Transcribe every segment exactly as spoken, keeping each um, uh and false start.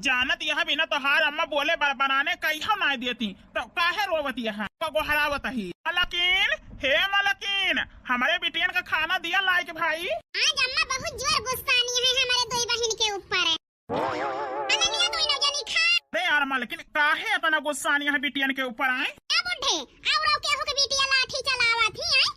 जानत यह बिना तोहार अम्मा बोले बर-, बनाने कहियो नाय देती, तो काहे रोवत यह? का गोहरावत ही? मलकिन, हे मलकिन, हमरे बिटियन का खाना दिया लाइके भाई। आज अम्मा बहुत जोर गुस्सानी है हमरे दुई बहिन के ऊपर। अननिया दुइनो जनी खा। अरे यार मलकिन, काहे इतना गुस्सानी है बिटियन के ऊपर आए? ए बुढ़े, और केहू के बिटिया लाठी चलावत ही आए?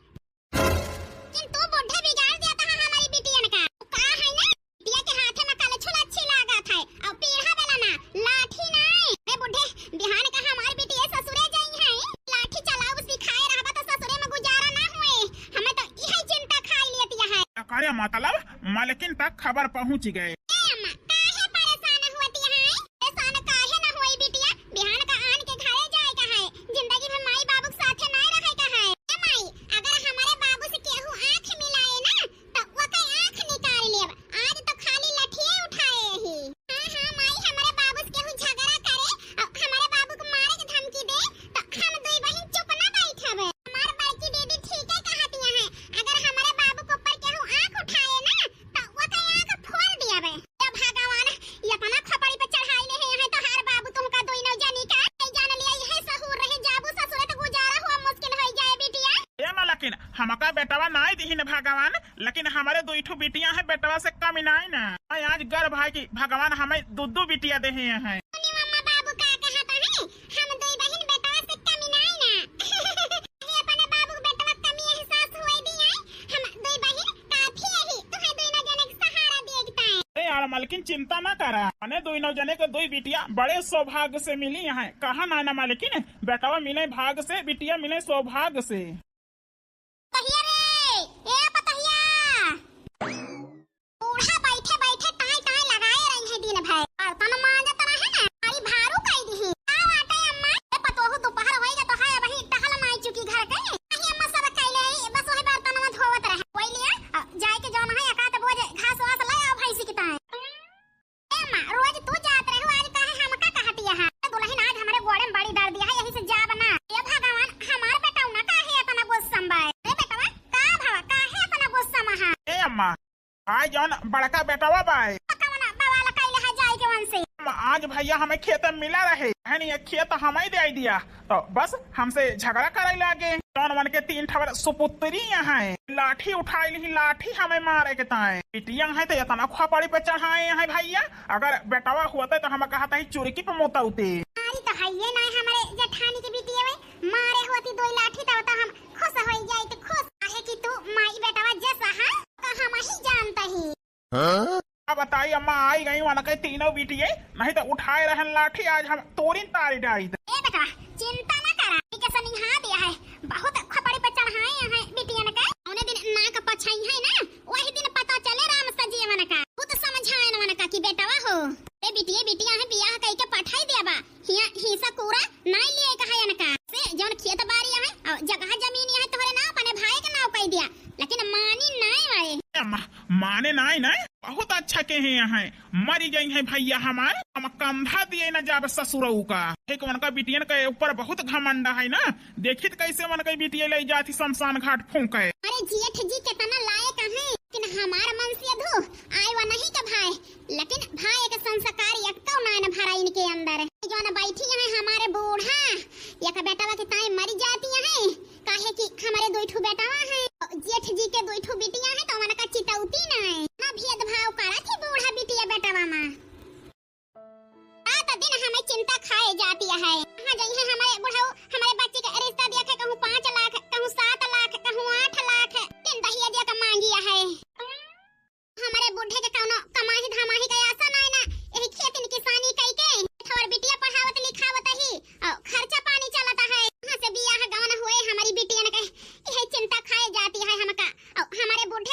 किंतु बुढ़े बिगाड़ देता है हमारी बिटियन का। का है ना, बिटिया के हाथे में कलछुल अच्छी लागत है, और पीढ़ा वाला ना, लाठी नहीं। अरे बुढ़े, बिहान का हमार बिटिया ससुरे जाई है, लाठी चलाऊ सिखाए रहबा तो ससुरे में गुजारा ना हुए। हमें तो यही चिंता खाई लेती है। करे मतलब मलकिन तक खबर पहुँच गए। ए अम्मा, काहे परेशान होती है? परेशान काहे ना होई बिटिया, बिहान का आन के घरे जाए का है। जिंदगी भर माई बाबू के साथे नाय रहे का है। ए माई, अगर हमारे बाबू से केहू आँख मिलाए ना, तो ओकर आँख निकाल लेब। आज तो खाली लठिए उठाए ही। हाँ, हाँ माई, हमारे बाबू से केहू झगड़ा करे और हमारे बाबू को मारे के धमकी दे, तो हम दुई बहिन चुप ना बैठब। हमार बड़की दीदी ठीके कहतिया है, अगर हमारे बाबू के ऊपर केहू आँख उठाए ना, तो ओकर आँख फोड़ दियाबे। ए भगवान, इतना खोपड़ी पे चढ़ाई ले है, है तोहार बाबू तुमका दुइनो जनी का। ए जान लिया, यह सहूर रहे, जाबू ससुरे तो गुजारा हुआ मुश्किल होई जाए बिटिया। ए मलकिन, हमका बेटवा नाय दिहिन भगवान, लेकिन हमारे दुई ठो बिटिया है, बेटवा से कमी नाय ना। मैं आज गर्व है कि भगवान हमें दू दू बिटिया देहे हैं। सुनी अम्मा, बाबू का कहता है, हम दुई बहिन बेटवा से कमी नाय ना। ये अपने बाबू के बेटवा कमी एहसास हुए दी है, हम दुई बहिन काफी यही, तुम्हें दुइनो जने के सहारा दिए के ताई। अरे यार मलकिन, चिंता ना करा, मने दुइनो जने के दुई बिटिया बड़े सौभाग्य से मिली हैं। कहा ना ना मलकिन, बेटवा मिले भाग से, बिटिया मिले सौभाग्य से। पतहिया रे, ए पतहिया। बूढ़ा बैठे बैठे ताई ताई लगाए रही है दिन भर। बर्तन मांजत रहे ना, सारी भारू कई दिही। का बाटे अम्मा? ए पतोहू दोपहर होई गए तो है, अबही टहल नाई चुकी घर के। नहीं अम्मा, सब कैले आई, बस वही बर्तनवा धोवत रहे। वही लिया, अ, जाए के जौन है, एकात बोझ घास वास ले आओ भैंसी की ताई। ए माँ, रोज तू जात रहे हो, आज काहे हमका कहतिया है? ए दुल्हन, आज हमरे गोड़े में बड़ी दर्द है, यही से जाब ना। ए भगवान, हमार बेटवा ना काहे इतना गुस्सा में बा? ए बेटवा, का भवा, काहे इतना गुस्सा में है? ए अम्मा, आज जौन बड़का बेटवा बा, कौन बवाल कैले है जाए के वन से? अम्मा, आज भैया हमें खेत में मिला रहे, यानी ये खेत हमें दे दिया। तो बस हमसे झगड़ा करे लागे। जौन मन के तीन ठवर सुपुत्री यहाँ है, लाठी उठाई ली, लाठी हमें मारे के ताए। बिटिया है तो इतना खोपड़ी पे चढ़ाए हैं भैया, अगर बेटवा होते तो हम कहता ही चुरकी पे मुतौते। अरे तो हइये ना हमारे जेठानी के बिटिया में मारे होती दो लाठी तब तो हम खुश हो जाए तो खुश। काहे कि तू माई बेटवा जैसा है तो हम ही जानता ही। हाँ? अब बताई अम्मा, आई गई वनके तीनों बिटिये, नहीं तो उठाए रहन लाठी, आज हम तोरिन तारी डाई दे। ए बेटवा, चिंता ना करा, ठीक है, सनिहा दिया है, बहुत खपड़ी पे चढ़ाए हैं बिटियन के। उन्हें दिन नाक पछाई है ना, वही दिन पता चले राम सजीवन का। खुद समझाए न वनका कि बेटवा हो, ए बिटिये बिटिया है, बियाह कई के पठाई दिया बा, हिया हिस्सा पूरा नाई लिए कहा इनका। से जौन खेत बारी है और जगह जमीन है तोहरे नाव, अपने भाई के नाव कई दिया, लेकिन मानी नाई वाए। अम्मा, माने नाई ना, बहुत अच्छा के हैं यहाँ, मरी गई है भैया हमार, हम कंधा दिए ना जाब ससुरऊ का। एक उनका बिटियन के ऊपर बहुत घमंड है ना, देखित कैसे उनका बिटिया ले जाती शमशान घाट फूंके। अरे जेठ जी कितना लायक है, लेकिन हमार मन से अधू आए वा नहीं का भाई, लेकिन भाई के संस्कार यक्को नाय न भरा इनके अंदर। जौन बैठी हैं हमारे बूढ़ा, एक बेटवा के ताई मरी जाती हैं, काहे कि हमारे दुई ठो बेटवा हैं, जेठ जी के दुई ठो बिटिया हैं, तो उनका चितौती नाय। ना भेदभाव करा थी बूढ़ा बिटिया बेटवा में। रात दिन हमें चिंता खाए जाती है। कहाँ जाई है हमारे बुढ़ऊ, हमारे बच्ची के रिश्ता दिया के कहूँ पाँच लाख, कहूँ सात लाख, कहूँ आठ लाख, दिन दहिया दिया के मांगी है। हमारे बूढ़े के कौनो कमाही धमाही के आशा नाय ना, यही खेतिन किसानी कई के हमार बिटिया पढ़ावत लिखावत ही और खर्चा पानी चलता है। कहाँ से बियाह गौन हुए हमारी बिटियन के, यही चिंता खाए जाती है हमका। और हमारे बूढ़े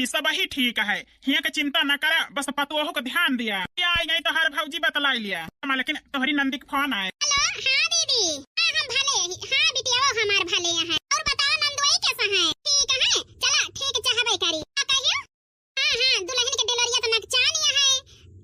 ई सब ही ठीक है, हियाँ के चिंता न करा, बस पतोहू के ध्यान दिया। ये आई गई तोहार भौजी, बतलाई लिया। मालकिन, तोहरी नंदी के फोन आए। हेलो, हाँ दीदी। हाँ, हम भले ही। हाँ बिटिया, वो हमार भले यहाँ। और बताओ नंदोई कैसा है? ठीक है, चला ठीक चाहबे करी। का कहियो? हाँ, हाँ, दुल्हन के डिलोरिया तो नकचान यहाँ है।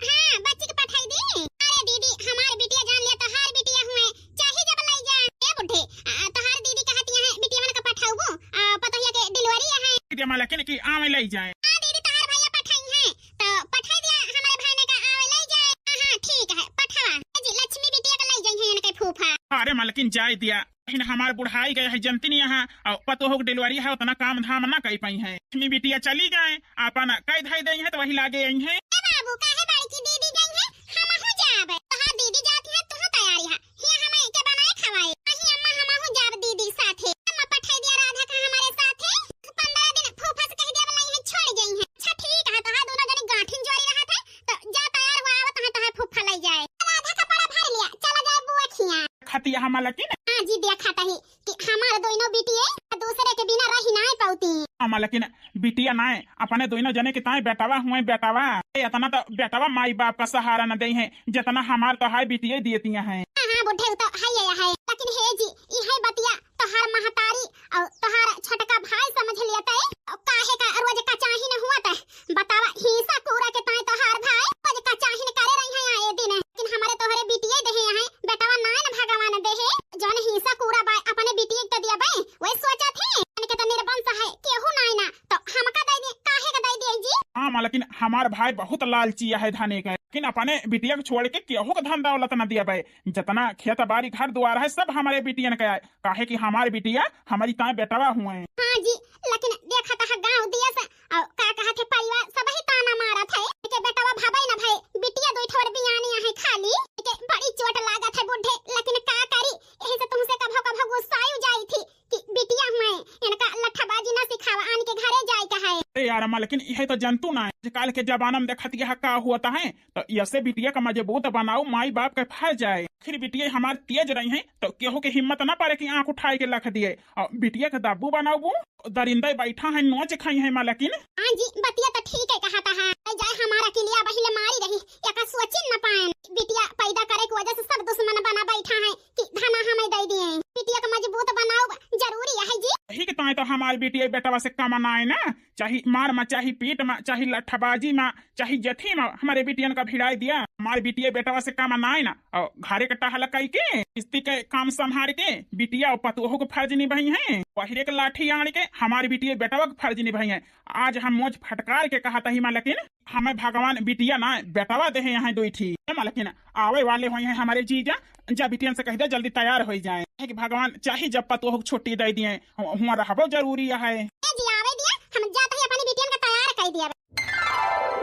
हाँ, बच्ची के पठाई दी। अरे दीदी, हमार बिटिया जान लिया, तोहार बिटिया हुए, चाहे जब लाई जा। ए बुढ़े, आ, तोहार दीदी कहती है, बिटिया मन का पठाउबू, आ, पतोहिया के डिलोरिया है। दीदी मालकिन की आवे लाई जाए। हाँ दीदी, तोहार भैया पठाई है, तो पठाई दिया हमारे भाई ने का आवे लाई जाए। हाँ, हाँ, ठीक है, पठावा। ए जी, लक्ष्मी बिटिया का लाई जाई है इनके फूफा। अरे मालकिन, जाए दिया। लेकिन हमार बुढ़ाई गए है, जनती नहीं यहाँ, और पतोह के डिलीवरी है, उतना काम धाम ना कर पाई है। लक्ष्मी बिटिया चली गए, अपन कई धई दई है, तो वही लागे आई है। ए बाबू, काहे बड़की दीदी गई है? हमहू जाब। तोहार दीदी जाती है, तू तैयारी है। हिया हमें के बनाए खवाए। अही अम्मा, हमहू जाब दीदी साथे। अम्मा पठाई दिया राधा का हमारे साथे। पंद्रह दिन फूफा से कह दिया, बोला, यहाँ छोड़ गई है। अच्छा ठीक है, तोहार दोनों जने गांठिन जोड़ी रहा थे, तो जा तैयार हुआ, आवत है, तोहार फूफा ले जाए। राधा का बड़ा भर लिया, चला जाए बुआ खिया। खतिया हम लकी ना। हाँ जी, देखा तही कि हमार दोनों बिटिये दूसरे के बिना रही नाय पाउती। हम लकी ना, बिटिया नाय, अपने दोनों जने के ताए बेटवा हुए, बेटवा। ए, इतना तो बेटवा माई बाप का सहारा न दे है, जितना हमार तो हाय बिटिये दियतिया है। हाँ, हाँ, बुढ़े तो है ये है, लेकिन हे जी, ई है बतिया तोहार महतारी और तोहार छोटका भाई समझ लिया तय। और काहे का रोज कचाहिन हुआ तय? बतावा, हिंसा कूरा के ताए तोहार भाई रोज कचाहिन करे रही है आए दिन। लेकिन हमारे तोहरे बिटिये देहे हैं, बेटवा नाय न भगवान देहे। जौन हिंसा कूरा बा अपने बिटिये के दिया बे, वही सोचा थे। इनके तो निर्वंश है, केहू नाय ना, तो हमका दे दे, काहे का दे दे जी? हाँ, मालकिन, हमार भाई बहुत लालची है धने के, लेकिन अपने बिटिया के छोड़ के केहू के धन दौलत न दिया बे। जितना खेत बारी घर द्वार है, सब हमारे बिटियन के आए। काहे कि हमार बिटिया हमारी ताए बेटवा हुए। हाँ जी, लेकिन देखत है गाँव दिया से, और का कहत है परिवार सब ही ताना मारत है कि बेटवा भबे न भए, बिटिया दो ठोर बियानी आहे खाली, के बड़ी चोट लागत है बुढ़े, लेकिन का करी, यही से तुमसे कभो कभो गुस्सायु जाई थी कि बिटिया हुए, इनका लठबाजी न सिखावा, आन के घरे जाए का है। अरे यार अम्मा, लेकिन यह तो जनतू ना है, आजकल के जमाना में देखत यह का होता है, तो ऐसे बिटिया का मजबूत बनाओ, माई बाप के फर्ज आए। आखिर बिटिया हमार तेज रही है, तो केहू के हिम्मत ना पड़े कि आँख उठाए के लख दिए। और बिटिया के दाबू बनाबू, दरिंदा बैठा है, नोच खाई है मालकिन। हाँ जी, बतिया तो ठीक है कहत है। जाए हमारा किलिया बहिले मारी रही, एका सोचिन न पाएन। बिटिया पैदा करे के वजह से सब दुश्मन बना बैठा है कि धना हमें दे दिए। बिटिया के मजबूत बनाओ जरूरी है जी। यही के ताए तो हमार बिटिया बेटवा से कम ना है ना, चाहे मार मा, चाहे पीट मा, चाहे लठबाजी मा, चाहे जथी मा हमारे बिटियन का भिड़ाई दिया। हमारे बिटिया बेटवा से काम नाय ना, और घरे के टहल कई के, किस्ती के काम संभाल के बिटिया और पतोहू के फर्ज निभाई है, बहिरे के लाठी आन के हमारे बिटिया बेटवा के फर्ज निभाई है। आज हम मोच फटकार के कहत ही मालकिन, हमें भगवान बिटिया ना बेटवा देहे यहाँ दो थी। ए मालकिन, आवे वाले हुए हैं हमारे जीजा, जा बिटियन से कह दे जल्दी तैयार हो जाए, कि भगवान चाहे जब पतोहू के छुट्टी दे दिए, हु-, हुआं रहबो जरूरी है। ए जी, आवे दिया, हम जात ही अपनी बिटियन का तैयार कर दिया।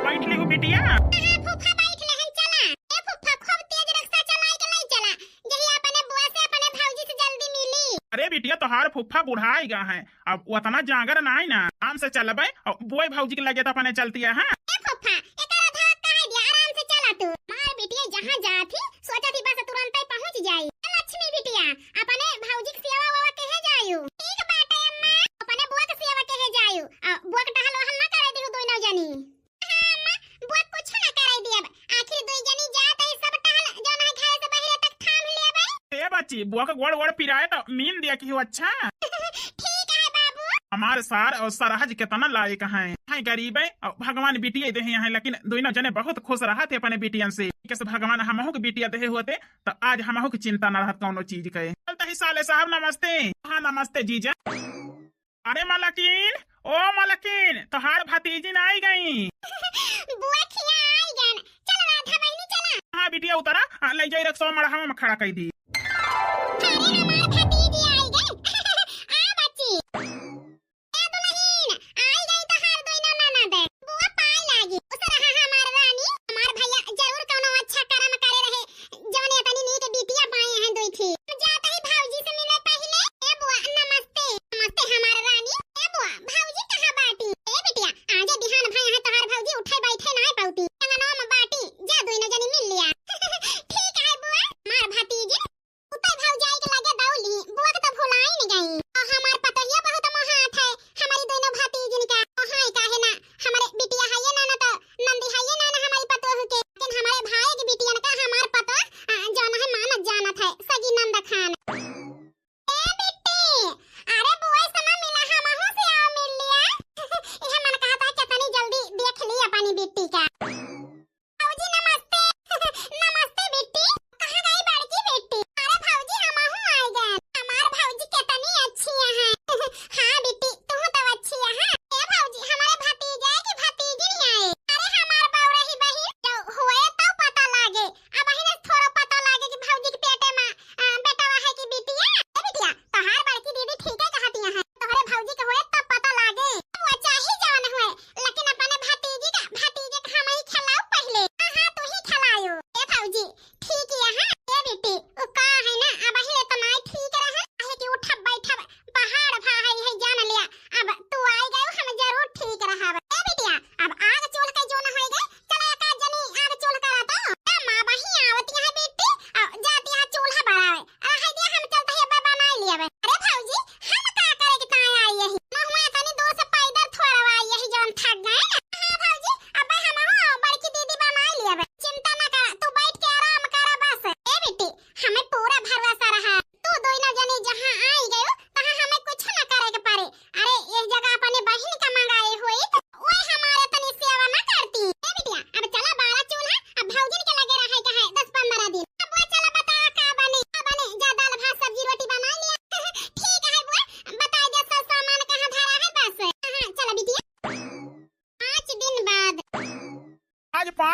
बैठ ली हूँ बिटिया। हाँ, फूफा बैठ ले, हम चला। ए फूफा, खूब तेज रिक्शा चलाई के ले चला, यही अपने बुआ से, अपने भौजी से जल्दी मिली। अरे बिटिया, तोहार फूफा बुढ़ाई गा है, अब उतना जांगर नाई ना, आराम से चलबे और बुआ भौजी के लगे तो अपने चलती है, हाँ? ए फूफा, एकर धक काहे दिया, आराम से चला तू। मार बिटिया जहाँ जात ही, सोचा थी बस तुरंत ही पहुँच जाई। ए लक्ष्मी बिटिया, अपने भौजी के सेवा वेवा केहे जायु। ठीक बाटे अम्मा, अपने बुआ के सेवा केहे जायु। आ, बुआ के टहल वहल ना करे दिहु दोनों जनी। हाँ अम्मा, बुआ कुछ ना करे दियब। आखिर दुई जनी जात है, सब टहल जौन है घर से बहिरे तक थाम लेबे। ए बच्ची, बुआ के गोड़ वोड़ पिराए तो मीन दिया कि हो अच्छा। ठीक है बाबू। हमार सार और सरहज कितना लायक हैं। हैं गरीब है और भगवान बिटिया देहे हैं, लेकिन दोनों जने बहुत खुश रहत है अपने बिटियन से। कैसे भगवान हमहू के बिटिया देहे होते तो आज हमहू के चिंता न रहत कौनो चीज के। चलता ही साले साहब, नमस्ते। हाँ नमस्ते जीजा। अरे मलकिन, ओ मलकिन, तोहार भतीजिन आई गई। बुआ खिया आई गन। चल राधा बहिनी चला। हाँ बिटिया उतरा, आ, ले जाई रक्सवा मड़हवा में खड़ा कई दी। अरे हमार भतीजी आई गई। आ बच्ची। ए दुल्हन, आई गई तोहार दोनों ननद। बुआ पाए लागी। खुश रहा हमार रानी, हमार भैया जरूर कौनो अच्छा कर्म करे रहे। जौन इतनी नीक बिटिया पाए हैं दुई थी। हम जात ही भौजी से मिले पहिले। ए बुआ, नमस्ते। नमस्ते हमार रानी। ए बुआ, भौजी कहाँ बाटी? ए बिटिया, आजे बिहान भई हैं तोहार भौजी उठे बैठे नाय पाउती। अंगनवा में बाटी, जा दुइनो जनी मिल लिया। ठीक है बुआ। हमार भतीजी, उतर भौजाई के लगे दौली, बुआ के तो भुलाई न गई। और हमार पतोहिया बहुत मोहात है, हमारी दोनों भतीजिन का। मोहाई काहे ना,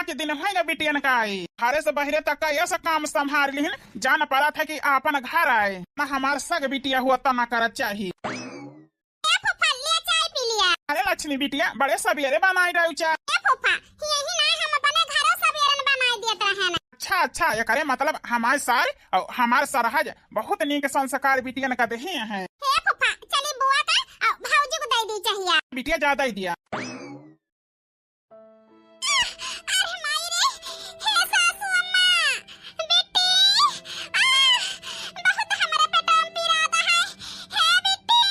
के दिन है ना बिटियन का आई, घरे से बहरे तक का ऐसा काम संभार लिहिन, जान पड़ा था कि आपन घर आए ना, हमार सग बिटिया हुआ तना करत चाही। ए फूफा, ले चाय पी लिया। अरे लक्ष्मी बिटिया, बड़े सबेरे बनाई डालू चाय। ए फूफा, यही ना हम अपने घरों सबेरन बनाई देत रहे ना। अच्छा अच्छा, एकरे मतलब हमार सार और हमार सरहज बहुत नीक संस्कार बिटियन का देहे हैं। हे फूफा, चली बुआ का और भौजी को दे दी चाहिए। बिटिया ज्यादा ही दिया। अरे माई रे, हे सासू अम्मा, बिट्टी, आह, बहुत हमरे पेटवा में पिरात है, हे बिट्टी।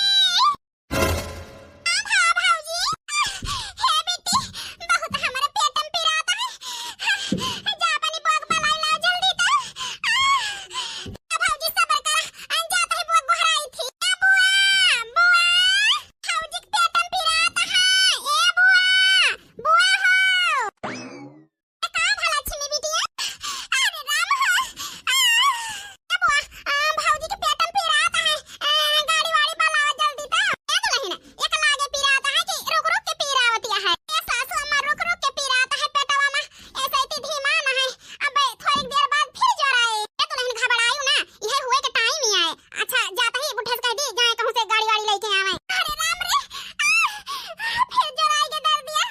आ भा-, भौजी, आह, हे बिट्टी, बहुत हमरे पेटवा में पिरात है, जा अपनी बुआ के बुलाई ला जल्दी तो। आह, भौजी सबर करा, अन जात ही बुआ गोहराई थी। ए बुआ, बुआ। भौजी के पेट में पिरात है। ए बुआ, बुआ हो। ए का भला छिनी बिटिया? अरे राम हो। आ, ए बुआ, आ, भौजी के पेट में पिरात है। आ, गाड़ी वाड़ी बुलाओ जल्दी तो। ए दुल्हन, एक लागे पिरात है कि रुक रुक के पिरावतिया है। ए सासू अम्मा रुक रुक के पिरात है पेटवा में। ऐसे इतनी धीमा ना है। अबे थोड़ी देर बाद फिर जोर आए। ए दुल्हन घबरायू ना। यह हुए के टाइम ही आए। अच्छा, जात ही बुढ़स कह दी, जाए कहूँ से गाड़ी वाड़ी लेके आवे। अरे राम रे, आह, आह, फिर जोराई के दर्द दिया।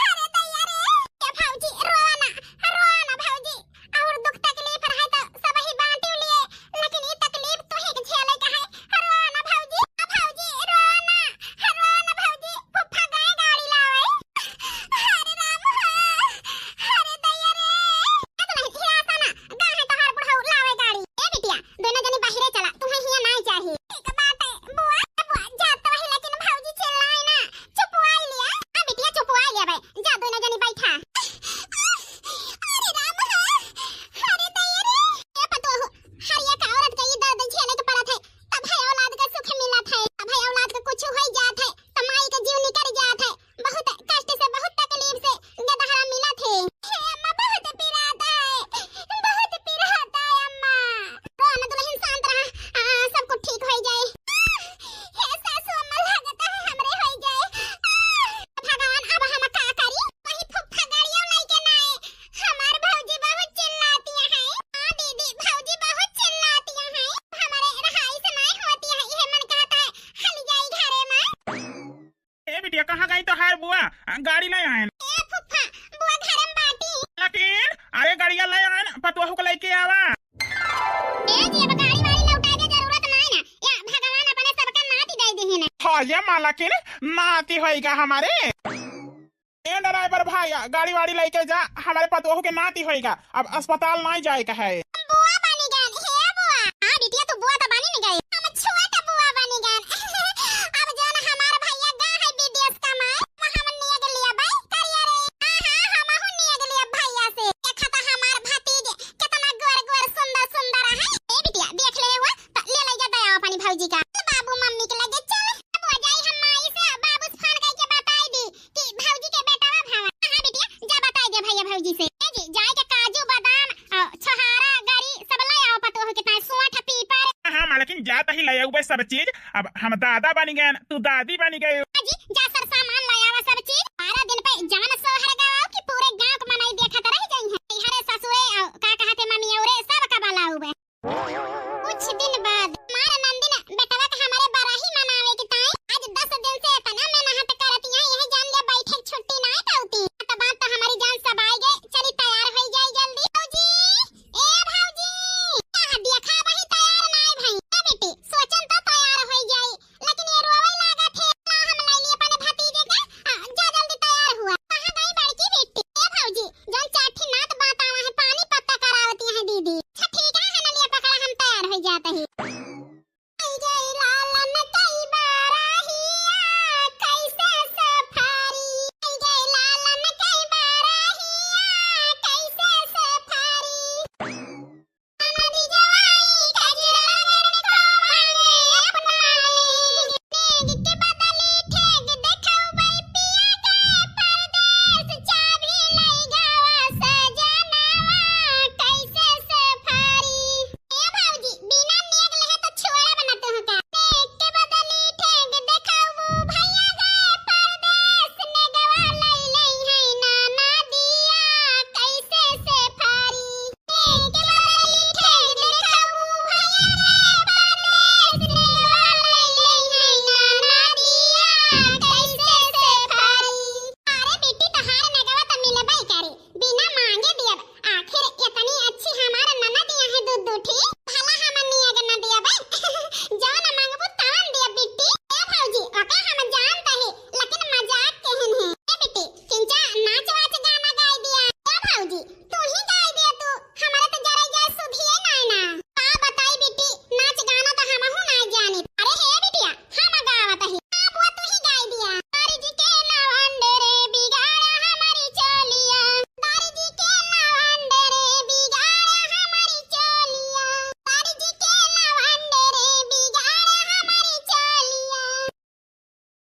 अरे दैया रे, ए भौजी, रोआ ना, रोआ ना भौजी। और दुख तकलीफ रहे तो सब ही बांटी लिए, लेकिन ई तकलीफ तू ही के झेले के है। रोआ ना भौजी, आ भौजी, रोआ ना, रोआ ना भौजी, फुफ्फा गए गाड़ी लावे। अरे राम हो, अरे दैया रे। ए दुल्हन, हिरासा ना, गा है तोहार बुढ़ऊ लावे गाड़ी। ए बिटिया, दोनों जनी बाहरे चला, तुम्हें हिया नाई चाही। ठीक बात है, बुआ, बुआ, जा तो वही, लेकिन भौजी चिल्लाए ना, चुपवाई लिया। हाँ बिटिया, चुपवाई लिया बे, जा दोनों जनी बैठा। अरे राम हो, अरे दैया रे। ए पतोह, हर एक औरत के ई दर्द झेले के पड़त है, तब है औलाद का सुख मिलत है, तब है औलाद का कुछ हो जात है, त माई का जीव निकल जात है। बहुत कष्ट से, बहुत तकलीफ से गदहरा मिला थे। हे अम्मा, बहुत पिराता है, बहुत पिराता है अम्मा। रो ना दुल्हन, शांत रहा, आ, सब कुछ ठीक हो जाए। हे सासू अम्मा, लागत है हमरे हो जाए। भगवान, अब हम का करी? वही फुफ्फा गाड़ियों लेके ना आए। हमार भौजी बहुत चिल्लाती है। हाँ दीदी, भौजी बहुत चिल्लाती है, हमारे रहाई से नहीं होती है, ये मन कहता है हल जाई घरे में। ए बिटिया, कहाँ गई तोहार बुआ? आ, गाड़ी ले आयन। ए फुफ्फा, बुआ घर में बाटी। लेकिन, अरे गाड़िया ले आयन, पतोहू को लेके आवा। ए जी, अब गाड़ी वाड़ी लौटाए के जरूरत नहीं ना। या भगवान अपने सबका नाती दे दिहिन। हाँ ये मालकिन, नाती होइगा हमारे। ए ड्राइवर भाई, गाड़ी वाड़ी लेके जा, हमारे पतोहू के नाती होइगा। अब अस्पताल नाई जाए का है। हम बुआ बनी गए, हे बुआ। हाँ बिटिया, तू बुआ तो बनी नहीं गई, हम छोट बुआ बनी गए। अब जौन हमार भैया गा है विदेश कमाए, वो हम नियग लिया भाई करिया रे। हाँ हाँ, हम हूँ नियग लिया भैया से। देखा तो हमार भतीज कितना गोर गोर सुंदर सुंदर है। ए बिटिया, देख ले हुआ तो ले ले जा दया अपनी भौजी का। बाबू मम्मी के लगे चल। अब हो जाई हम माई से, बाबू से फोन करके बताई दी कि भौजी के बेटवा भावा। हाँ बिटिया, जा बताई दे भैया भौजी से। ए जी, जाए के काजू बादाम, अ, छोहारा, गरी सब ले आओ पतोह के ताई, सुआ ठा पीपर। हाँ, हाँ, मालकिन, जात ही ले आउबे सब चीज। अब हम दादा बनी गए, तू दादी बनी गए। हाँ जी, जा सर सामान ले आवा सब चीज। बारह दिन पे जान सोहर गवाओ कि पूरे गांव के मनई देखत रह जाई हैं। हरे ससुरे, अ, का कहते मम्मी औरे सब का बलाउबे। कुछ दिन बाद हमार नंदिन बेटवा के हमारे बराही मनावे के ताई आज दस दिन से इतना मेहनत करती है, यही जान ले बैठे के छुट्टी नाई पावती। तो बात तो हमारी जान सब आए गए, चली तैयार होई जाई जल्दी। भौजी, ए भौजी, कहाँ देखा वही तैयार नाई भाई। ए बेटी, सोचन तो तैयार होई जाई, लेकिन ये रोवे लागत है। ला हम लैली अपने भतीज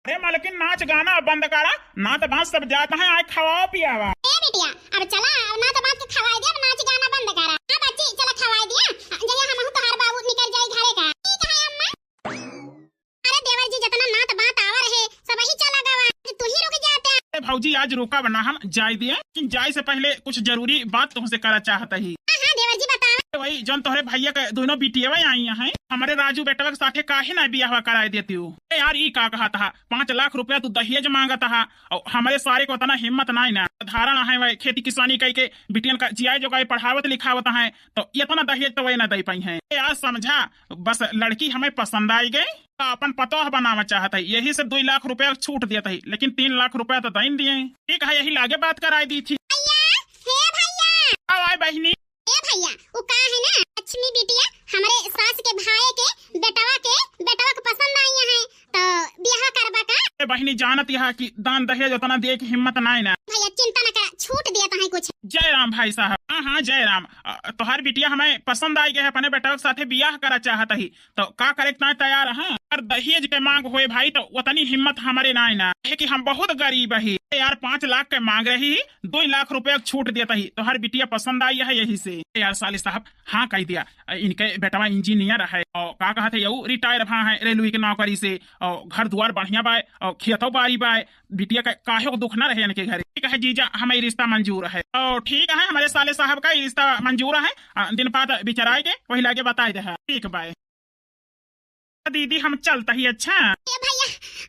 अरे मलकिन, नाच गाना बंद करा, नात बात सब जात है, आए खवावा पियावा। ए बिटिया, अब चला, अब नात बात के खवाई दिया, अब नाच गाना बंद करा। हाँ बच्ची, चला खवाई दिया, जहिया हमहू तोहार बाबू निकल जाई घरे का। ठीक है अम्मा। अरे देवर जी, जतना नात बात आवा रहे, सब ही चला गवा, तू ही रुक जाते। अरे भौजी, आज रुका बना, हम जाए दिए, लेकिन जाए से पहले कुछ जरूरी बात तुमसे करा चाहत ही। हाँ, हाँ, देवर जी, बताओ। वही जौन तोहरे भैया के दोनों बिटियावा आई हैं, हमरे राजू बेटवा के साथे काहे ना बियाहवा कराए देती हो? ए यार, ई का कहत हा? पाँच लाख रुपया तू दहेज मांगत हा, और हमरे सारे को उतना हिम्मत नाई ना। साधारण है वह, खेती किसानी कई के बिटियन का जियाए जोगाए पढ़ावत लिखावत है, तो इतना दहेज तो वह ना दे पाई है। ए यार समझा, बस लड़की हमें पसंद आई गई, तो अपन पतोह बनावा चाहत है, यही से दो लाख रुपया छूट देत है, लेकिन तीन लाख रुपया तो दइन दिए। ठीक है, यही लागे बात कराई दी थी। भैया, हे भैया। आओ आए बहिनी। ए भैया, उ का है ना, लक्ष्मी बिटिया हमरे सास के भाई के बेटवा के, बेटवा के पसंद आई है, तो बियाह करबा का? ए बहिनी, जानत यह कि दान दहेज उतना दिए के हिम्मत नाई ना। भैया चिंता न करा, छूट दिया तहाई कुछ। जय राम भाई साहब। हाँ, हाँ, जय राम। अ, तोहार बिटिया हमें पसंद आई गए है, अपने बेटवा के साथे बियाह करा चाहत ही, तो का करे के ताई तैयार है? अगर दहेज के मांग होए भाई, तो उतनी हिम्मत हमारे नाई ना है कि हम बहुत गरीब ही। यार, पाँच लाख के मांग रही, दो लाख रुपया के छूट देत ही, तोहार बिटिया पसंद आई है यही से। यार साले साहब, हाँ कह दिया, इनके बेटवा इंजीनियर है, और का कहत है, यऊ रिटायर भा है रेलवे के नौकरी से, और घर दुआर बढ़िया बाय, और खेतो बाड़ी बाय, बिटिया का काहे को दुख ना रहे इनके घरे। ठीक है जीजा, हमें ई रिश्ता मंजूर है। और ठीक है, हमारे साले साहब का ई रिश्ता मंजूर है। अ, दिन बाद विचाराए के वही लागे बताए दे। ठीक बाय। दीदी, हम चलता ही, अच्छा? ए भैया,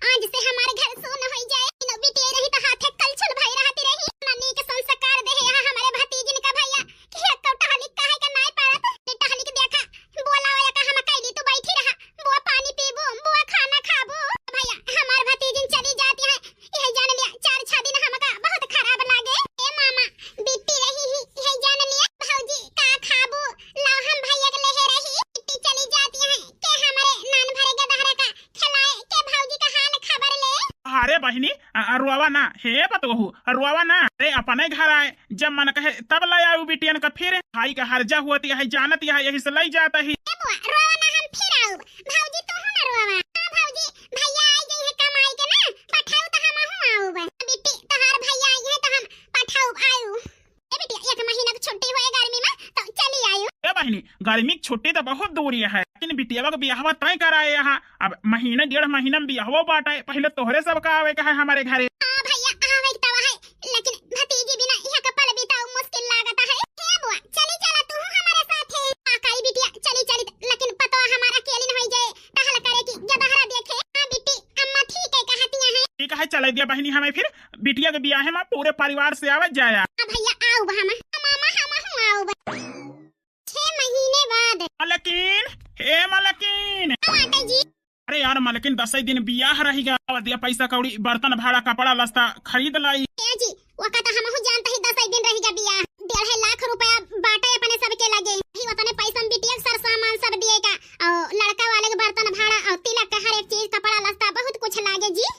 आज से हमारे घर सुन होई जाए। तीनों बिटिया रही तो हाथे कलछुल भाई रहती रही। ना नीक संस्कार दे है यहाँ हमारे भतीजिन का भैया। कि एक्को टहलिक काहे का नाई पारत? ने टहलिक देखा, बोला वाला का हम कैली, तू बैठी रहा। बुआ पानी पीबू, बुआ खाना खाबू। भैया, हमार भतीजिन चली जाती है, यह जान लिया, चार छह दिन हमका बहुत खराब लागे। ए मामा, बिट्टी रही ही, यह जान लिया। भौजी, का खाबू? लाओ हम भैया के लेहे रही। बिट्टी चली जाती है, के हमारे नान भरे गदहरा का खिलाए, के भौजी का हाल खबर ले। अरे बहिनी, अ, अ, रोवा ना, हे पतोहू, रोवा ना। अरे अपने घर आए, जब मन कहे तब ले आऊ बिटियन का फिर। भाई का हर्जा होत यही जानत यह, यही से लई जात ही। ए बुआ, रोवा ना, हम फिर आउब। भौजी, तू ना रोवा। हाँ भौजी, भैया आई गई है कमाई के ना, पठाऊ तो हम हूँ आउब। बिट्टी, तोहार भैया आई है तो हम पठाऊ आयु। ए बिटिया, एक महीना की छुट्टी होए गर्मी में, तो चली आयु। ए बहिनी, गर्मी की छुट्टी तो बहुत दूर है, लेकिन बिटिया का बियाहवा तय कराए यहाँ। अब महीने डेढ़ महीने में बियाहवा बाटे, पहले तोहरे सब का आवे का है हमारे घरे। हाँ भैया, आवे के तवा है, लेकिन भतीजी बिना यहाँ का पल बिताऊ मुश्किल लागत है। हे बुआ, चली चला तू हमारे साथे। आ काई बिटिया, चली चली, लेकिन पतवा हमारा अकेली न होई जाए, टहल करे की गदहरा देखे। हाँ बिट्टी, अम्मा ठीक है कहती हैं। ठीक है, चले दिया बहिनी हमें फिर। बिटिया के बियाहे में पूरे परिवार से आवत जाया। हाँ भैया, आउब हम। मामा, हम हूँ आउब। छह महीने बाद। मलकिन, हे मलकिन। का बाटे जी? अरे यार मलकिन, दसई दिन बियाह रहिगा, दिया पैसा कौड़ी, बर्तन भाड़ा, कपड़ा लत्ता खरीद लाई। ए जी, ओका तो हमहू जानत ही, दसई दिन रहिगा बियाह। डेढ़ लाख रुपया बाटे अपने सबके लगे। ही ओतने पैसा में बिटिया के सर सामान सब दिए का, और लड़का वाले के बर्तन भाड़ा, और तिलक के हर एक चीज, कपड़ा लत्ता, बहुत कुछ लागे जी।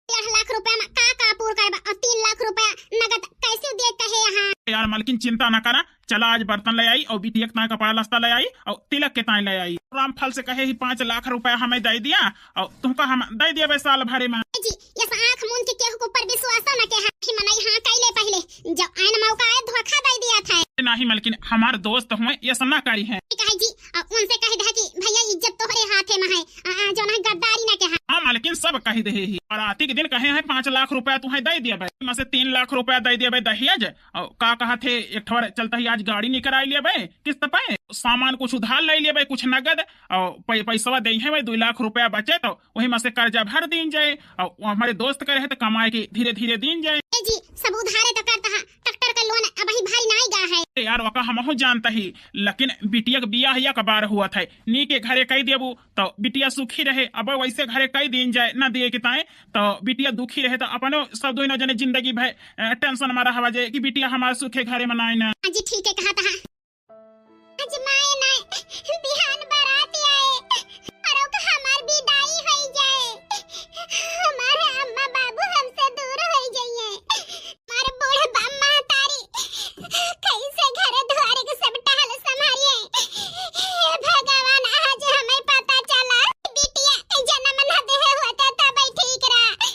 डेढ़ लाख रुपया में का का पूर करबा, और तीन लाख रुपया नगद कैसे दे कहे यहाँ? यार मलकिन, चिंता ना करा, चला आज बर्तन ले आई और बिटिया के ताई कपड़ा लत्ता ले आई और तिलक के ताई ले आई। रामफल से कहे ही पाँच लाख रुपया हमें दे दिया और तुमका हम दे दिया साल भरे में। जी, यस आँख मूंद के केहू के ऊपर विश्वास न के है। ही मनई हाँ कैले पहले, जब आन मौका आए धोखा दे दिया था। नहीं मलकिन, हमार दोस्त हुए, यस ना करी है। ठीक है जी, अब उनसे कह दे कि भैया इज्जत तोहरे हाथे में है, आ, आ, जो ना गद्दारी ना के है। हाँ मलकिन, सब कह दे ही। और आती के दिन कहे हैं पाँच लाख रुपया तुम्हें दे दिया भाई, में से तीन लाख रुपया दे दिया भाई दहेज। और का कहा थे, एक ठो चलता ही आज गाड़ी निकराई लिया भाई किस्त पे, सामान कुछ उधार ले लिया भाई, कुछ नगद, और पै-, पैसवा दे है भाई, दो लाख रुपया बचे तो वही में से कर्जा भर दीन जाए, और वो हमारे दोस्त का रहे तो कमाए के धीरे धीरे दीन जाए। ए जी, सब उधारे तो करता है, ट्रैक्टर का लोन अब ही भारी नाई गा है। ए यार, वका हमहू जानता ही, लेकिन बिटिया के बियाह या कबार हुआ था, नी के घरे कह देबू तो बिटिया सुखी रहे। अब वैसे घरे कह दीन जाए, ना दिए के ताए, तो बिटिया दुखी रहे, तो अपनो सब दोनों जने जिंदगी भर, अ, टेंशन में रहवा जाए कि बिटिया हमार सुखे घरे में नाई ना। हाँ जी, ठीक है कहा था। आज माए नाय, बिहान बारात आए, और ओकर हमार विदाई होई जाए। हमारे अम्मा बाबू हमसे दूर होई जाइए। हमार बूढ़ बा-, महतारी कैसे घर दुआरे के सब टहल संभालिए। हे भगवान, आज हमें पता चला, बिटिया के जन्म न देहे होता तब ठीक रहा।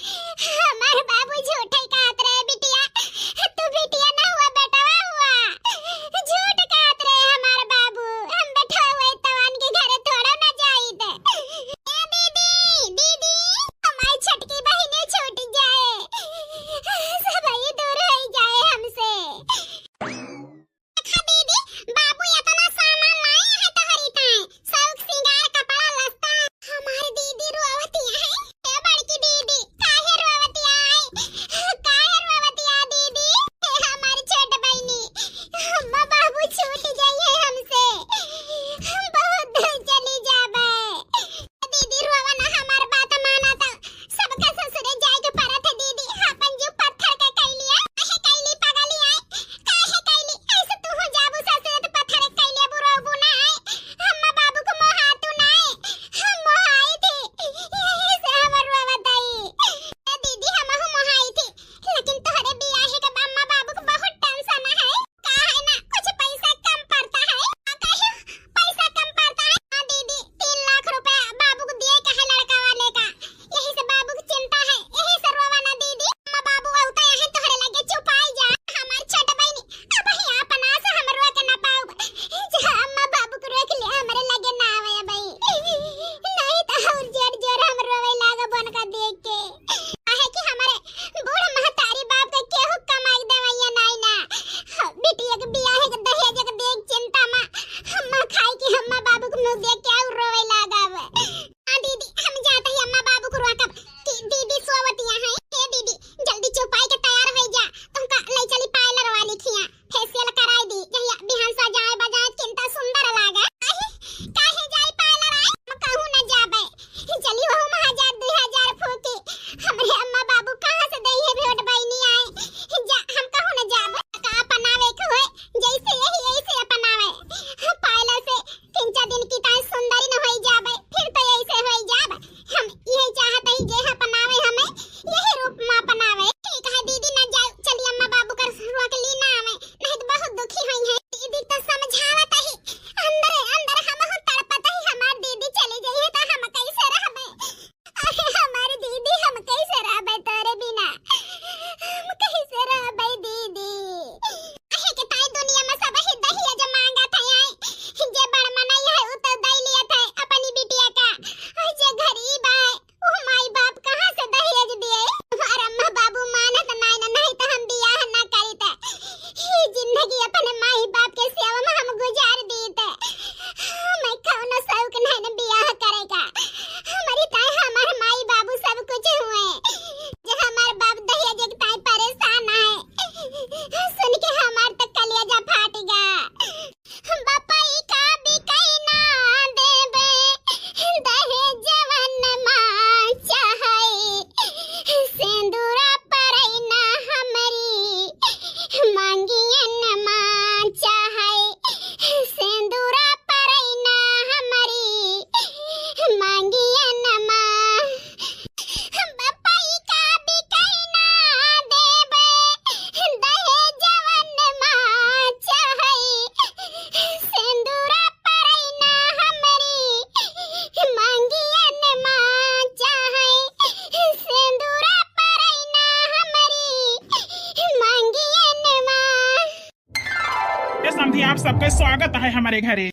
सबके स्वागत है हमरे घरे।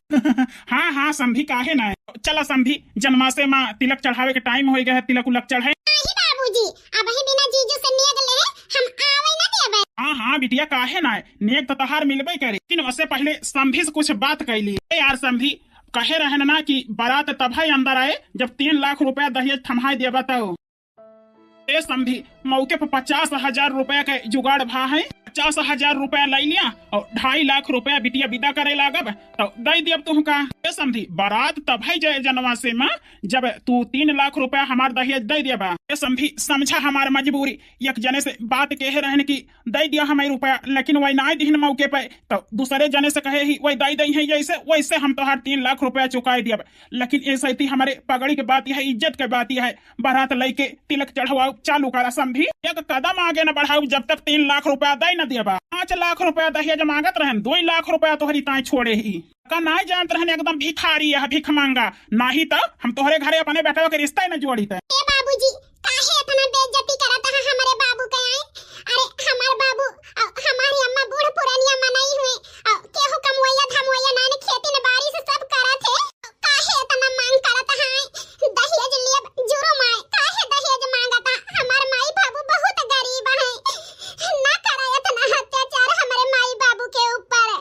हाँ, हाँ, समधी, काहे ना है? चला समधी, जनमासे मा तिलक चढ़ावे के time होइ गए है, तिलक उलक चढ़े। नाही बाबूजी, अबही बिना जीजू से नेग लेहे हम आवे ना देबे। हाँ, हाँ, बिटिया, काहे ना है? नेग तो तोहार मिलबे करे, लेकिन ओसे पहिले समधी से कुछ बात कैली। ए यार समधी, कहे रहन ना कि बारात तबही अंदर आए, जब तीन लाख रुपया दहेज थमाए देबा तब। ए समधी, मौके पर पचास हजार रुपया के जुगाड़ भा है। पचास हजार रुपया लै लिया और ढाई लाख रुपया बिटिया विदा करे लागब, तो दै दियब तुहका। ए समधी, बारात तबही जाए जनमासे मा, जब तू तीन लाख रुपया हमार दहेज दै देबा। ए समधी, समझा हमार मजबूरी, एक जने से बात कहे रहन कि दै दिया हमें रुपया, लेकिन वही नाय दिहन मौके पे, तो दूसरे जने से कहे ही वही दै दई है, जैसे वैसे हम तोहार तीन लाख रुपया चुकाए दियब। लेकिन ए सैती हमारे पगड़ी के बात यह है, इज्जत के बात यह है, बारात लइके तिलक चढ़वाओ चालू करा समधी। एक कदम आगे न बढ़ाओ जब तक तीन लाख रुपया दै न देबा। पाँच लाख रुपया दहेज मांगत रहन, दो लाख रुपया तोहरी ताई छोड़े ही। का नाय जानत रहन एकदम भिखारी है, भिख मांगा। नाही तो हम तोहरे घरे अपने बेटवा के रिश्ता ही न जोड़ी ते। ए बाबूजी, काहे इतना बेइज्जती करत है हमारे बाबू के, आए? अरे हमार बाबू, अ, हमारी अम्मा बूढ़ पुरानिया मनई हुए, अ, केहू कमवैया धमवैया नाय, खेती न बाड़ी से सब करत है। काहे इतना मांग करत है? दहेज लियब जुर्म आए, काहे दहेज मांगता? हमार माई बाबू बहुत गरीब है, ना करे इतना अत्याचार हमारे माई बाबू के ऊपर।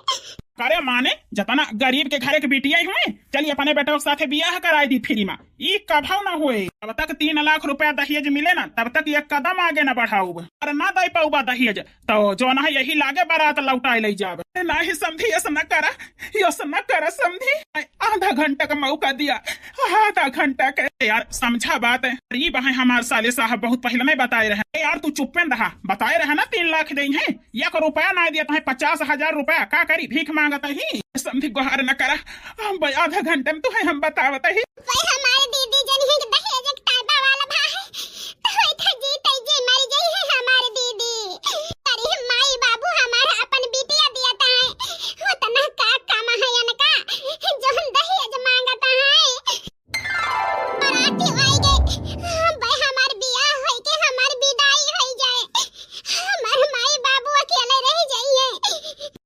करे माने, जतना गरीब के घरे के बिटिया हुए, चली अपने बेटवा के साथे बियाह कराई दी फ्री मा। ई कभव ना होए। जब तक तीन लाख रुपया दहेज मिले ना, तब तक एक कदम आगे ना बढ़ाउब। और ना दै पाउबा दहेज, तो जौन है यही लागे बारात लौटाए लै जाब। नाही समधी, ऐसा ना करा, ऐसा ना करा समधी। आधा घंटा का मौका दिया, आधा घंटा के। यार समझा बात है, गरीब है हमार साले साहब, बहुत पहले में बताए रहे। ए यार तू चुप्पे न रहा, बताए रहे ना तीन लाख देई है, एक रुपया ना दिया तो है पचास हजार रुपया, का करी, भीख मांगत ही। समधी गुहार न करा, हम भाई आधा घंटे में तो है हम बतावत ही। भाई हमारे दीदी जन है कि दहेज एक टाइपा वाला भा है, तो होई था जी तई जी मर गई है हमारे दीदी। अरे माई बाबू हमारा अपन बिटिया दिया था है, उतना का कम है इनका जो हम दहेज मांगता है। बाराती आई गए, भाई हमार बियाह होई के हमार विदाई होई जाए, हमार माई बाबू अकेले रह जाइए।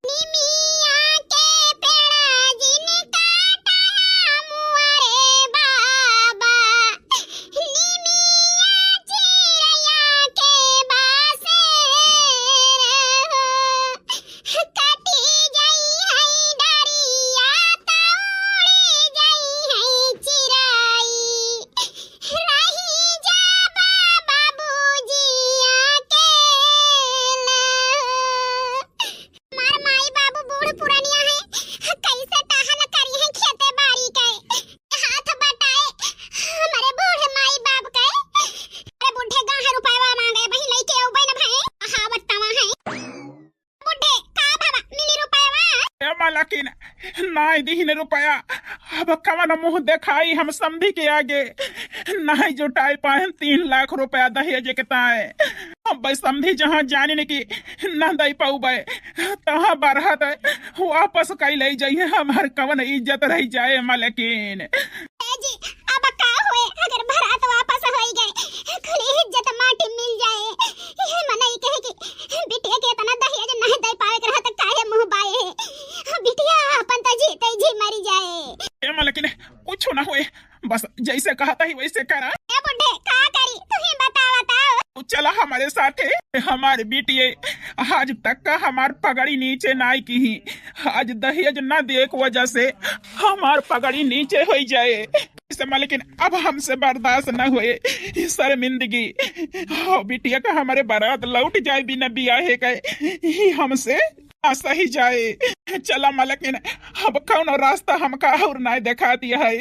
निमिया के पेड़ा जिन काटा मुआ रे बाबा, निमिया चिरैया के बासे रे हो। कटी जाई है डरिया, त उड़ी जाई है चिरई। रही जाबा बाबूजी अकेला। हमार माई बाबू बूढ़ पुरानिया है, कैसे टहल करी है खेते बाड़ी के। हाथ बटाए हमारे बूढ़ माई बाप के। अरे बूढ़े गाहे रुपया मांगे, वही लइके अउबे न भाई, कहावत तवा है। बुड्ढे, का बाबा, मिली रुपयवा? ए मालकिन, नाय दिहिन रुपया। अब कवन मुंह देखाई हम समधी के आगे? नाय जुटाई पाएन तीन लाख रुपया दहेज के ताए। अब समधी जहाँ जानिन कि ना दई पाउबे, तहाँ बरहत वापस कई लई जाइए, हमार कवन इज्जत रह जाए मालकिन। ए जी, अब का होए अगर बारात वापस होई गए, कुल इज्जत माटी मिल जाए। ये मनई कहे कि बिटिया के इतना दहेज नहीं दे पावे के रहत, काहे मुंह बाए है? बिटिया अपन त जीते जी मरी जाए। ए मालकिन, कुछ ना होए, बस जैसे कहता ही वैसे करा। ए बुड्ढे, का करी? तू ही बतावा तो। तू चला हमारे साथे। हमारे बिटिये आज तक का हमार पगड़ी नीचे नाई की ही। आज दहेज न दे के वजह से हमार पगड़ी नीचे होई जाए। इसे मालकिन, अब हमसे बर्दाश्त न होए ई शर्मिंदगी। हाँ, बिटिया का हमारे बारात लौट जाए बिना बियाहे के, ई हमसे ना सही जाए। चला मालकिन, अब कौनो रास्ता हमका और ना देखा दिया है।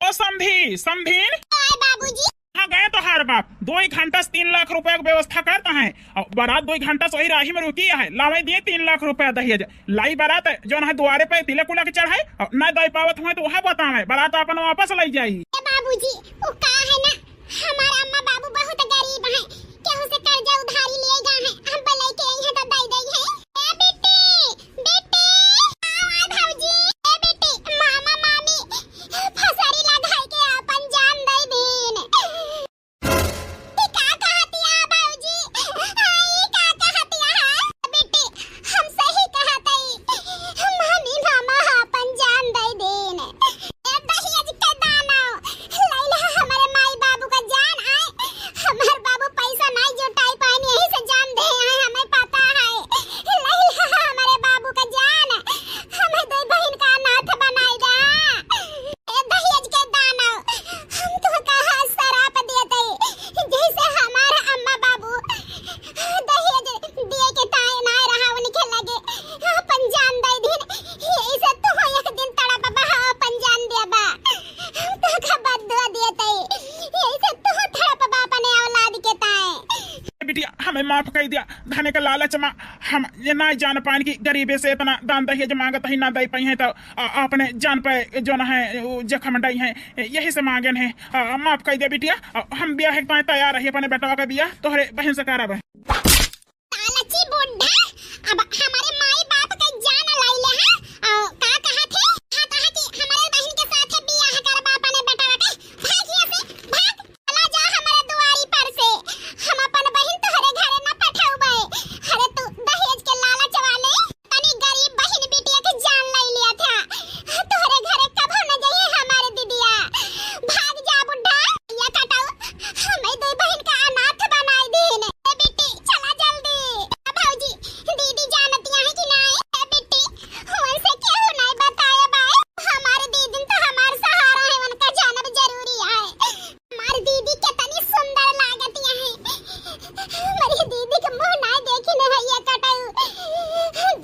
ओ समधी, समधीन। आए बाबूजी। कहाँ गए तोहार बाप? दो ही घंटा से तीन लाख रुपया के व्यवस्था करता है और बारात दो ही घंटा से वही राही में रुकी है। लावे दिए तीन लाख रुपया दहेज, लाई बारात जौन है दुआरे पे तिलक उलक चढ़ाए और न दे पावत हुए तो वह बतावे, बारात अपन वापस लाई जाई। ए बाबूजी, वो का है ना, हमारा अम्मा बाबू बहुत गरीब हैं, केहू से कर्जा उधारी लिए गए हैं, हम पे लेके आई हैं तो दे दे हैं। ए बिट्टी, बिट्टी, आवा भौजी। ए बिट्टी, मामा मामी फसरी लगाई के अपन जान दे दीन। ई का कहतिया भौजी? ई का कहतिया है? बिट्टी, हम सही कहत हई। हमें माफ कइ दिया। धने के लालच मा हम ये नाहीं जान पाइन कि गरीबे से इतना दान दहेज माँगत ही, ना दइ पइहैं तो, आ, अपने जान पे जौन है उ जख्म डइहैं, यही से माँगेन है। आ, माफ कइ दिया बिटिया, आ, हम बियाह के ताईं तैयार रही, अपने बेटवा का बियाह तोहरे बहिन से करब। लालची बुड्ढा, अब हमरे माई बाप के जान लइले है। अ, का कहत है? कहत है कि हमरे बहिन के साथे बियाह करबा अपने बेटवा के। भाग हियाँ से, भाग। चला जा हमरे दुआरी पर से। हम अपन बहिन तोहरे घरे न पठउबे। अरे तू दहेज के लालच वाले, तनी गरीब बहिन बिटिया के जान लइ लिया था। तोहरे घरे कभो न जइहैं हमार दीदिया। भाग जा बुड्ढा। या कटाऊ, हमें दुइ बहिन का अनाथ बनाइ दीन। ए बिट्टी, चला जल्दी। ए भौजी, दीदी जानतिया है कि नाहीं? ए बिट्टी, उनसे केहू नाहीं बताए बाए। हमार दीदी तो हमार सहारा है, उनका जानब जरूरी है। हमार दीदी कितनी सुंदर लागतिया है। हमारी दीदी के मुँह नाहीं देखी न है ये कटाऊ।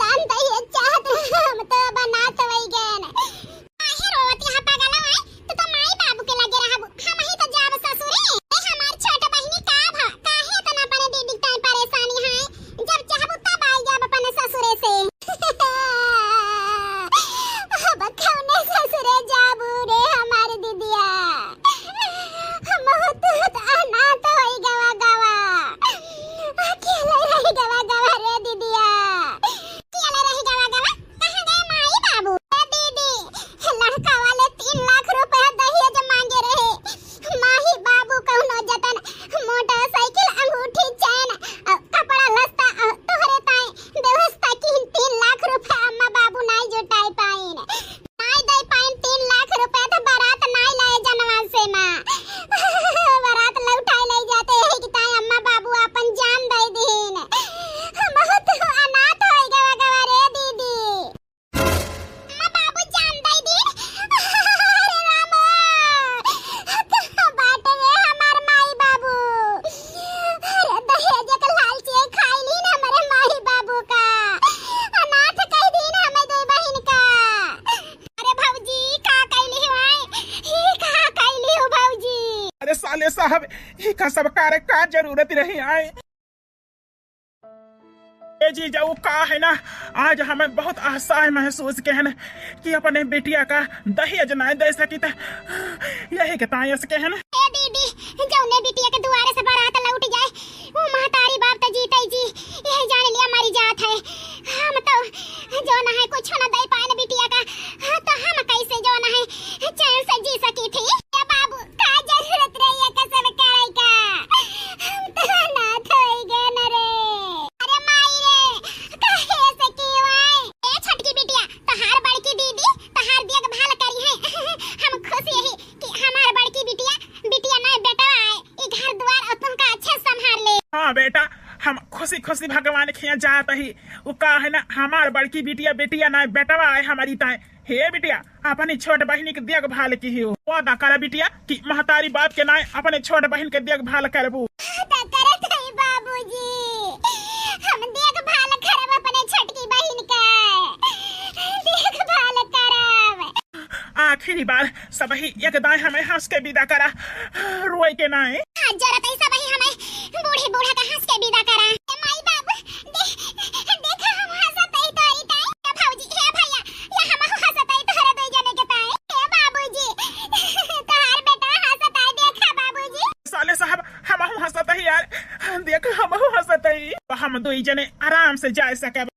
दान दहेज चाहत हम तो बनात वही गए न। काहे रोवत यहाँ पगला है? तू तो माई बाबू के लगे रहबू, हमही तो जाब ससुरे। ए हमार छोट बहिनी का भा, काहे इतना अपने दीदी के ताईं परेशानी है? जब चाहबू तब आई जाब अपने ससुरे से। अब कौने ससुरे जाबू रे हमार दीदिया? हम तो अनाथ होई गवा गवा। अकेले रही गवा गवा रे दीदिया। अकेले रही गवा गवा। कहाँ गए माई बाबू? ए दीदी, लड़का वाले तीन लाख रुपया दहेज माँगे रहे। माई बाबू कौनो जतन मोटरसाइकिल, अंगूठी, चैन, अ, कपड़ा लत्ता, अ, तोहरे ताईं व्यवस्था की। तीन लाख रुपया अम्मा बाबू नाहीं जुटाइ पाइन, नाहीं दइ पाइन तीन लाख रुपया। तो बारात नाहीं लाए जनवा से माँ, बारात लौटाए लइ जाते यही कि ताईं अम्मा बाबू आपन जान दइ दीन। बहुत अनाथ होई गवा गवा रे दीदी। अम्मा बाबू जान दइ दीन। अरे रामा, कहाँ बाटे रे हमार माई बाबू? अरे दहेज के लालची खाइ लीन हमरे माई बाबू का। अनाथ कइ दीन हमें दुइ बहिन का। अरे भौजी, का कइली हो आए? ई का कइली हो भौजी? अरे साले साहब, ई का सब करे का जरूरत रही आए? ए जीजा, उ का है ना, आज हमें बहुत असहाय महसूस के हन कि अपने बिटिया का दहेज नाहीं दइ सकित, यही के ताईं अस के हन। ए दीदी, जौने बिटिया के दुआरे से बारात लौट जाए, उ महतारी बाप तो जीते जी यही जान लिया मरी जात है। हम तो जौन है कुछ न दइ पाइन बिटिया का, तो हम कैसे जौन है चैन से जी सकित ही? ए बाबू, का जरूरत रही है कसम करे का? हम तो अनाथ होई गए न रे। अरे माई रे, काहे से की वाई? ए छोटकी बिटिया, तोहार बड़की दीदी तोहार देखभाल करिहैं। हम खुश यही कि हमार बड़की बिटिया, बिटिया नाहीं बेटवा आए, ई घर दुआर और तुमका अच्छे से संभाल ले। हाँ बेटा, हम खुशी खुशी भगवान के यहाँ जात ही। उ का है ना, हमार बड़की बिटिया, बिटिया नाहीं बेटवा आए हमरी ताईं। हे बिटिया, अपनी छोट बहिनी के देखभाल किहियो। वादा करा बिटिया कि महतारी बाप के नाईं अपने छोट बहिन के देखभाल करबू। वादा करत हई बाबूजी, हम देखभाल करब अपने छोटकी बहिन के, देखभाल करब। आखिरी बार सबही एक दाईं हमें हँस के विदा करा, रोए के नाईं। आज जरूरत है सबही हमें बूढ़े बूढ़ा का हँस के विदा करा। ए माई बाबू, दे-, देखा हम हँसत हई तोरी ताईं। ए भौजी, हे भैया, या हमहू हँसत हई तोहरे दुई जने के ताईं। ए बाबूजी, तोहार बेटा हँसत हई, देखा बाबूजी। साले साहब, हमहू हँसत हई यार, देखा हमहू हँसत हई। तो हम दुई जने आराम से जाए सके।